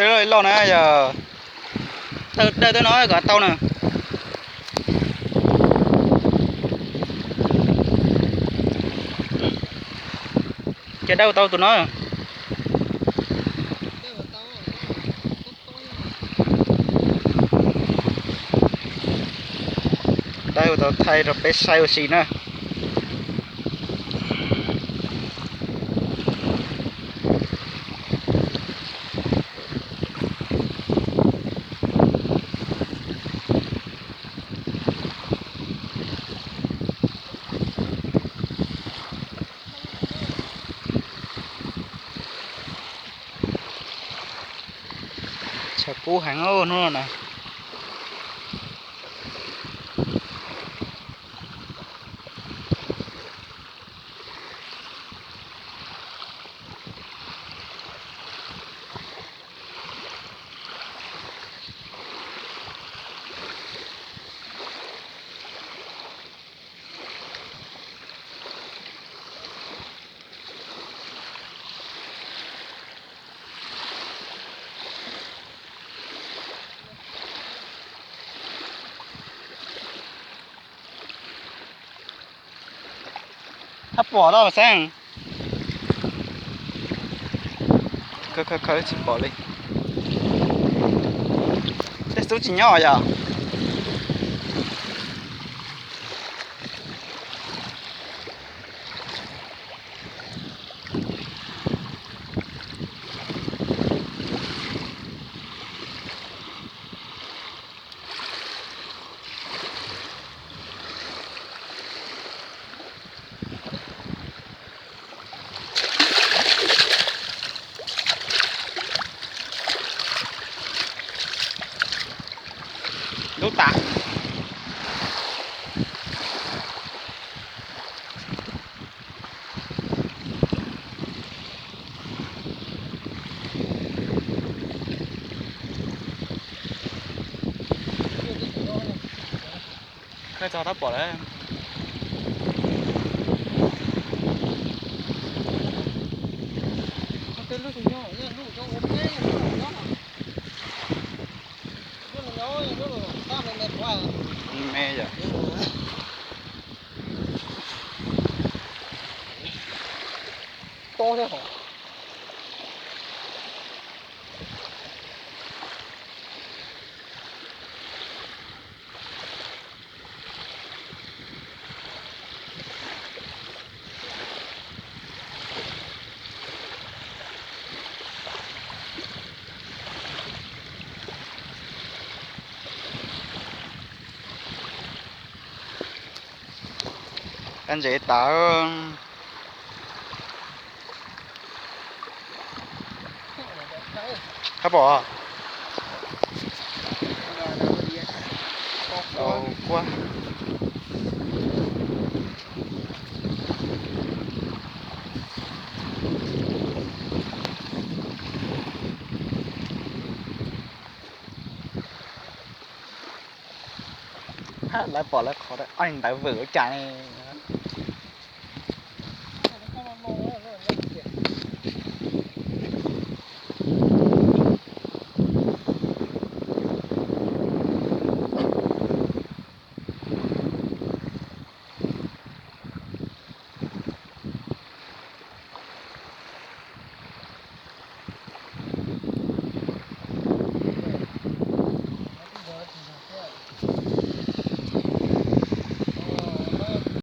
Loj na yog, dawj tuaj no kom tau na. Ces dawj tau tus no. Dawj tau thaij rau peb saib ua si na. Tshav kub heev hnub no na. Thab pom tau xeeb. Khawb khawb khawb tsis pom li. Tej xub tsis nyob yom. Lub tas. Koj txog tab pom lawm. Me yom. Qab ntses tas. Thab pom. Tau kuab. Lawv pom lawv qhov, ntawd vwm ua cas ne.